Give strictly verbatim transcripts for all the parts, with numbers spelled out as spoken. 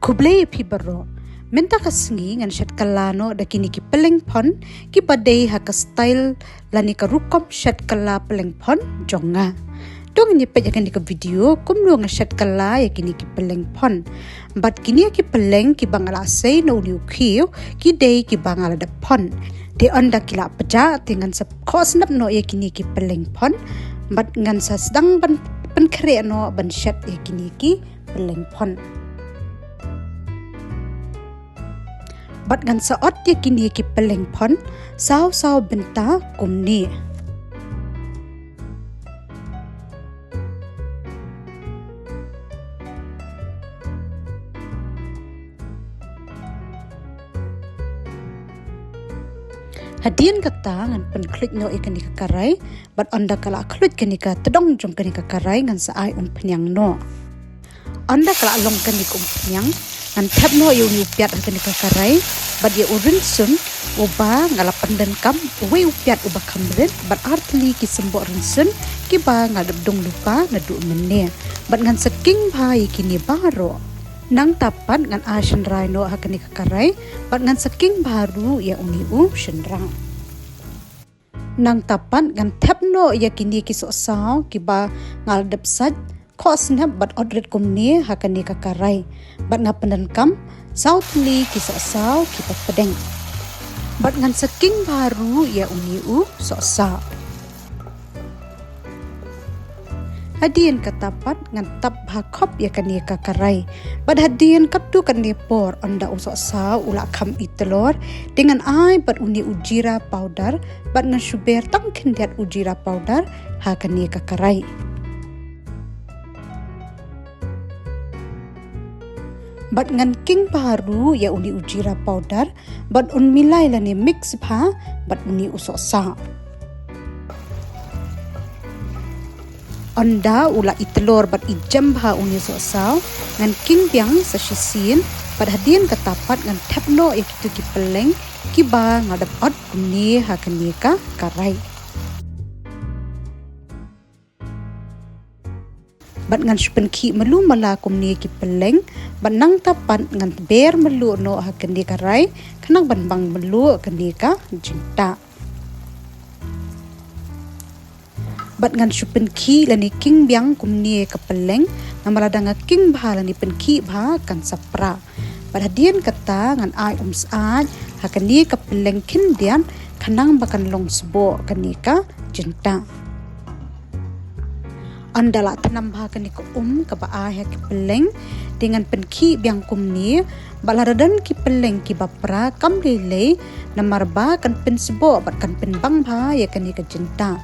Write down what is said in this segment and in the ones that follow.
Khublei ïa phi baroh. Mynta ka sngi ngan shet kylla noh da kine ki pylleng phon kiba dei ha ka style lane ka rukom shet kylla pylleng phon jong nga. To ngin ïa peit ïa kane ka video kumno nga shet kylla ïa kine ki pylleng phon. Bad kine ki pylleng kiba nga la sei na une u khiew ki dei kiba nga la dep phon. Te ynda ki la pjah te ngan sa khoh snap noh ïa kine ki pylleng phon. Bad ngan sa sdang ban pynkhreh noh ban shet ïa kine ki pylleng phon. Bad ngan sa ot ïa kine ki pylleng phon saw saw bynta kumne. Hadien kata ngan pynkhluit noh ïa kane ka karai. Bad ynda ka la khluit kane ka tdong jong kane ka karai ngan sa ai umphniang noh. Ynda ka la long kane ka umphniang ngan thep noh ïa une u piat ha kane ka karai. Bad ïa u rynsun uba nga la pyndonkam, uwei u piat uba kham rit bad ar tylli ki symboh rynsun kiba nga la dep dung lypa naduh mynne. Bad ngan sa king bha ïa kine baroh. Nangta pat ngan ai shynrai noh ha kane ka karai bad ngan sa king bha ruh ïa une u shynrang. Nangta pat ngan thep noh ïa kine ki sohsaw kiba nga la dep sait, khoh snap bad ot rit kumne ha kane ka karai. Bad nga pyndonkam saw tylli ki sohsaw kiba pdeng. Bad ngan sa king bha ruh ïa une u sohsaw. Hadien kata pat ngan tap bha khop ïa kane ka karai. Bad hadien katto katne por ynda u sohsaw u la kham itlor, te ngan ai bad une u jeera powder, bad ngan shu ber tang khyndiat u jeera powder ha kane ka karai. Bad ngan king bha ruh ïa une u jeera powder bad un milai lane mix bha bad une u sohsaw. Ynda u la itlor bad ijem bha une u sohsaw, ngan king biang sa shisien bad hadien kata pat ngan thep noh ïa kito ki pylleng kiba nga dep ot kumne ha kane ka karai. Bad ngan shu pynkhih malu mala kumne ki pylleng bad nangta pat ngan ber malu noh ha kane ka karai khnang ban bang malu kane ka jingtah. Bad ngan shu pynkhih lane king biang kumne ka pylleng namar lada nga king bha lane pynkhih bha kan sa pra. Bad hadien kata ngan ai umsyaid ha kane ka pylleng khyndiat khnang ba kan long sboh kane ka jingtah. Ynda la thnam bha kane ka um kaba ai ha ka pylleng, te ngan pynkhih biang kumne, bad lada don ki pylleng kiba pra kam lei lei, namar ba kan pynsboh bad kan pynbang bha ïa kane ka jingtah.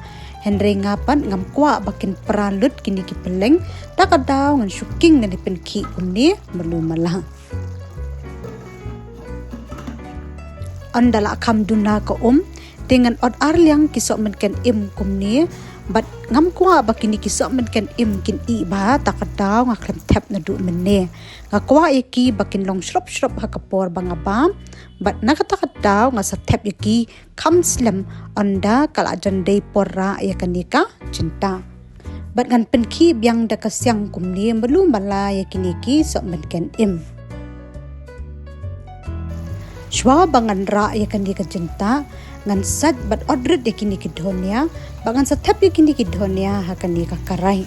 Hynrei nga pat ngam kwah ba kin pra lut kine ki pylleng, ta ka daw ngan shu king lane pynkhih kumne malu mala. Ynda la kham duna ka um, te ngan ot ar liang ki sohmynken im kumne, bad ngam kwah ba kine ki sohmynken im kin ih bha, ta ka daw nga khlem thep naduh mynne. Nga kwah ïa ki ba kin long shrop shrop ha ka por ba nga bam, bad na kata ka daw nga sa thep ïa ki kham slem ynda ka la jan dei por rah ïa kane ka jingtah. Bad ngan pynkhih biang da ka siang kumne malu mala ïa kine ki sohmynken im. Shuwa ba ngan rah ïa kane ka jingtah, ngan sait bad ot rit ïa kine ki dhania, bad ngan sa thep ïa kine ki dhania ha kane ka karai.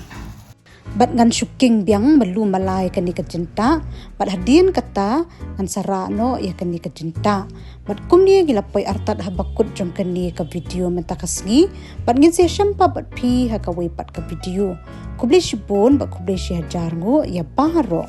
Bad ngan shu king biang malu mala ïa kane ka jingtah, bad hadien kata ngan sa rah noh ïa kane ka jingtah. Bad kumne ngi la poi artat ha bakut jong kane ka video mynta ka sngi, bad ngin sa ïashem pat bad phi ha kawei pat ka video. Khublei shibun bad khublei shihajar nguh ïa baroh.